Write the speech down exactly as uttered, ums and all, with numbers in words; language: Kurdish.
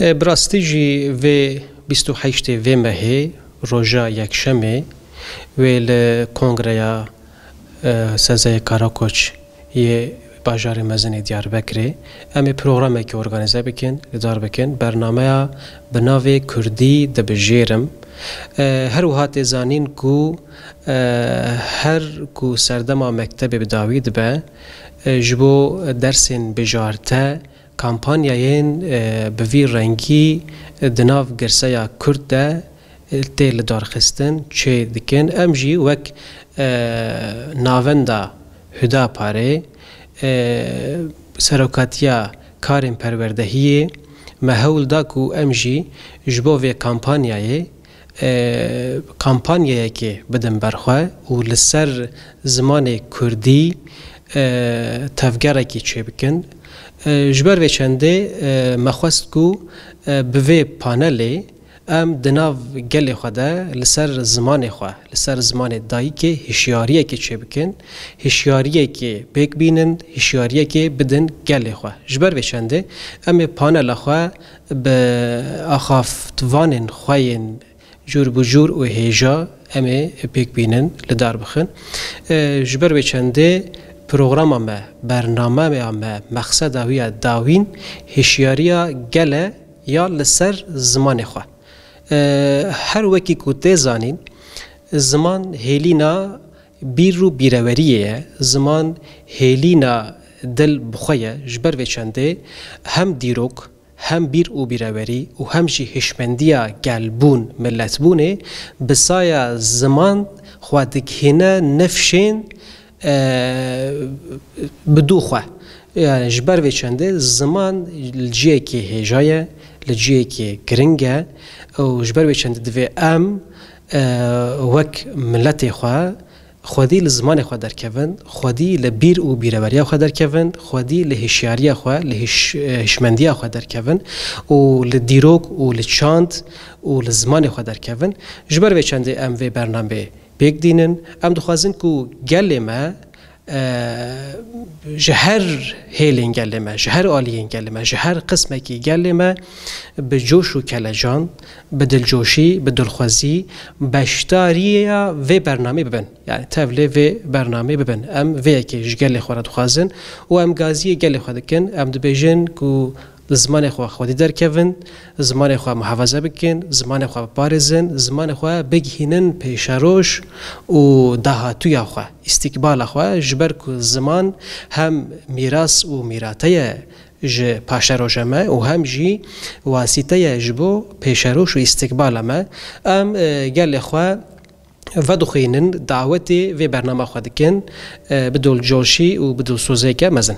E, bi rastî jî vê bîst û heştê vê mehê, roja yekşemê, wê li Kongreya, e, Sezayê Karakoç yê bajarê mezin ê Diyarbekirê, em ê programekê organîze bikin, li dar bikin. Bernameya bi navê Kurdî dibijêrim. E, her wiha tê zanîn ku, e, her ku serdema mektebê bi dawî dibe, e, ji bo dersên bijarte, kampanyayên, e, bi vî rengî, e, di nav girseya Kurd de, e, tê lidarxistin, çê dikin. Em jî wek, e, navenda Hudaparê, e, serokatiya karên perwerdehiyê, me hewl da ku em jî ji bo vê kampanyayê, e, kampanyayekê bidin ber xwe û li ser zimanê Kurdî, e, tevgerekî çêbikin. E, ji ber vê çendê, e, me xwest ku, e, bi vê panelê em di nav gelê xwe de li ser zimanê xwe, li ser zimanê dayikê hişyariyekê çêbikin, hişyariyekê pêk bînin, hişyariyekê bidin gelê xwe. Ji ber vê çendê em ê panela xwe bi axaftvanên xwe yên cûr bi cûr û hêja em ê pêk bînin, li dar bixin. E, ji ber vê çendê programa me, bernameya me, mexseda wî ya dawîn hişyariya gel e ya li ser zimanê xwe. E, her wekî ku tê zanîn, ziman hêlîna bîr û bîreweriyê ye, ziman hêlîna dil bi xwe ye. Ji ber vê çendê hem dîrok, hem bîr û bîrewerî û hem jî hişmendiya gelbûn, miletbûnê bi saya ziman xwe digihîne nifşên, e, bi dû xwe. Yani ji ber vê çendê ziman li ciyekê hêja ye, li ciyekê giring e û ji ber vê çendê divê em, e, wek miletê xwe, xwedî li zimanê xwe derkevin, xwedî li bîr û bîreweriya xwe derkevin, xwedî li hişyariya xwe, li hiş-, e, hişmendiya xwe derkevin û li dîrok û li çand û li zimanê xwe derkevin. Ji ber vê çendê em vê bernameyê pêk dînin. Em dixwazin ku gelê me, e, ji her hêlên gelê me, ji her aliyên gelê me, ji her qismekî gelê me bi coş û kelecan, bi dilcoşî, bi dilxwezî beşdariya vê bernamê bibin. Yani tevlê vê bernamê bibin. Em vê yekê ji gelê xwe re dixwazin û em gaziyê gelê xwe dikin. Em dibêjin ku li zimanê xwe xwedî derkevin, zimanê xwe muhafaza bikin, zimanê xwe biparêzin, zimanê xwe bigihînin pêşeroj û dahatûya xwe, îstîkbala xwe, ji ber ku ziman hem mîras û mîrate ye ji paşeroja me û hem jî wasîte ye ji bo pêşeroj û îstîkbala me. Em, e, gelê xwe vedixwînin, dawetê vê bernama xwe dikin, e, bi dilcoşî û bi dilsoziyeke mezin.